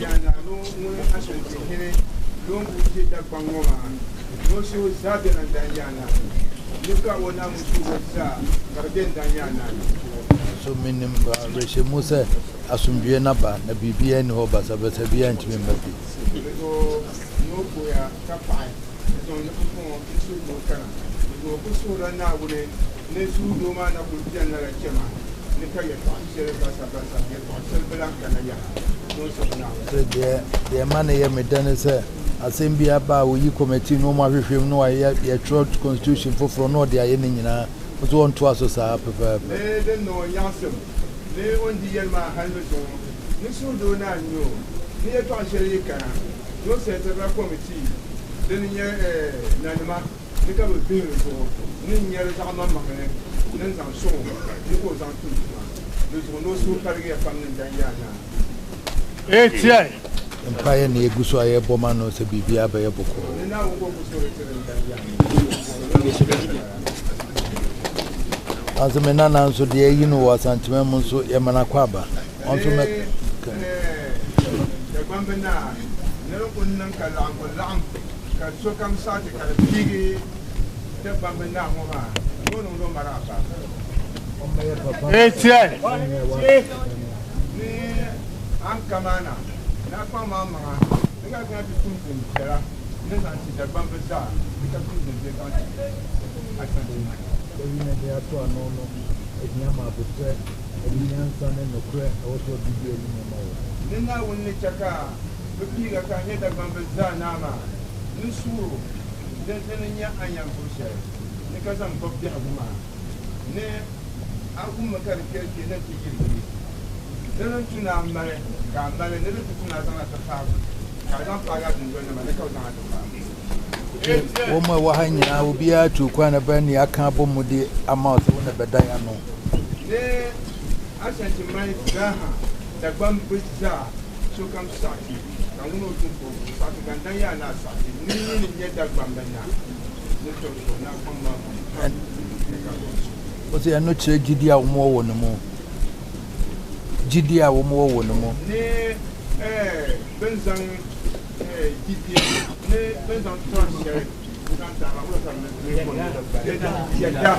Yaa Naa ni ŋun Asantehene Lungu ʒe Dagbaŋ ŋɔ maa ni o suhu zaa bela Ndan Yaa Naa ni, ni ka o Naawuni suhigu zaa ka di be Ndan Yaa Naa ni. So menim awerɛhyɛmu sɛ asomdwoeɛ no aba na biribiara nni hɔ basabasa biara ntumi mma bio. Di zuɣu ni o kuhiya ka paɣi di zuɣu ni pumpɔŋɔ n suhudoo kana. Di zuɣu o kul suhirila Naawuni ni suhudoo maa na kul beni lala chema ni ka yɛtɔɣ shɛli basabasa, yɛtɔɣ shɛli bi lan kana yaha ni o suhi Naawuni. Sɛ deɛ deɛ ɛma no yɛ me dɛ ne sɛ asɛm bi aba a wɔyi committee na wɔn ahwehwɛ mu na wɔayɛ yɛtwerɛ constitution foforɔ na wɔde ayɛ ne nyinaa nso wɔntoa so saa pɛpɛɛpɛ. Ni din niŋ o nyaɣisim ni o ni di yɛli maa hal ni zuŋɔ ni suhudoo ni a nya o ni yɛtɔɣ shɛli yi kana ni o sɛtirila kɔmitii din nyɛ nanima ni ka bɛ vihiri zuɣu ni n-nyari zaɣ maŋmaŋli ni n-zaŋ sɔŋ o ni ka o zaŋ tum tuma di zuɣu ni o suhu paligiya pam ni n-dan Yaa Naa. Mpaeɛ na yɛgu so a yɛbɔ ma no sɛ biribiara bɛyɛ bɔkɔɔ. Ni Naawuni ka o ku suhuri tiri n-dan Yaa Naa. Nanso me nana nso deɛ ayi no wɔ Asantema mu nso yɛma no akwaaba. Ɔno nso mɛ. Dagbamb Naa ni di kuli niŋ ka laɣingu laɣim ka sokam saɣiti ka di piigi Dagbamb Naa ŋɔ maa ni o niŋdi o marafa. Ni a ni kamaana ni a kpaŋ maa maŋa ni ka a kana ti tum din viɛla ni zaŋ ti Dagbamb zaa ni ka tum din viɛla zaŋ ti Asante maa. Eyi na de ato ano no, ehia ma aboterɛ, ɛne nyansa ne nokorɛ ɛwɔ sɛ ɔde di anim ma wo. Ni Naawuni ni chɛ ka bɛ piig a ka a nyɛ Dagbamb zaa naa maa ni suuri din ti ni nya a ni yɛn gbubi shɛli ni ka zaŋ gbubi biɛhigu maa ni a wummi ka di kpɛri kpe ni nti yiri kpe. Di ni tu ni a mali ka a mali ni di ti tu ni a zaŋ a ti paagi ka a zaŋ paagi a dundolnima ni ka bɛ zaŋ a ti paagi. Wɔn a ɛwɔ ha nyinaa obiara tu kwan na bɛ nea aka abɔ mu de ama wo sɛ wo na bɛdan ano. Ni Ashanti man zaaha, Dagbamb zaa, sokam saɣiti ka ŋuna o tum ka o saɣiti ka n dan yaa ni a saɣiti ni yi ni nyɛ Dagbamba naa ni tɔbu zuɣu ni a kpaŋ maa pam ni ka o su. Ɔsɛ ɛno kyerɛ gyidi a wɔwɔ wɔ ne mu. Gyidi a wɔwɔ wɔ ne mu. Ni bɛn zaŋ gyidie ni bɛn zaŋ trust shɛli zaŋ ti a maa, yɛda,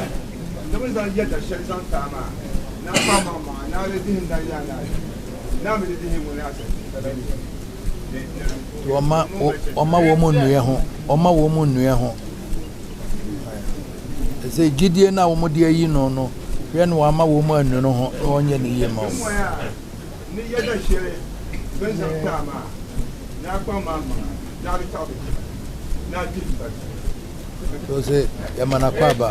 ni bɛn zaŋ yɛda shɛli zaŋ ti a maa, ni a kpaŋ maŋmaŋa ni a di dihi n-dan yaa ni a ni a mi di dihi ŋuni asali. Ɔma ɔma wɔn mu nnua ho. Ɔma wɔn mu nnua ho. Sɛ gyidie no a wɔde ayi no no, hwɛ na wama wɔn mu annu no ho na wɔnyɛ no yie ma wɔn. So sɛ yɛma no akɔ aba.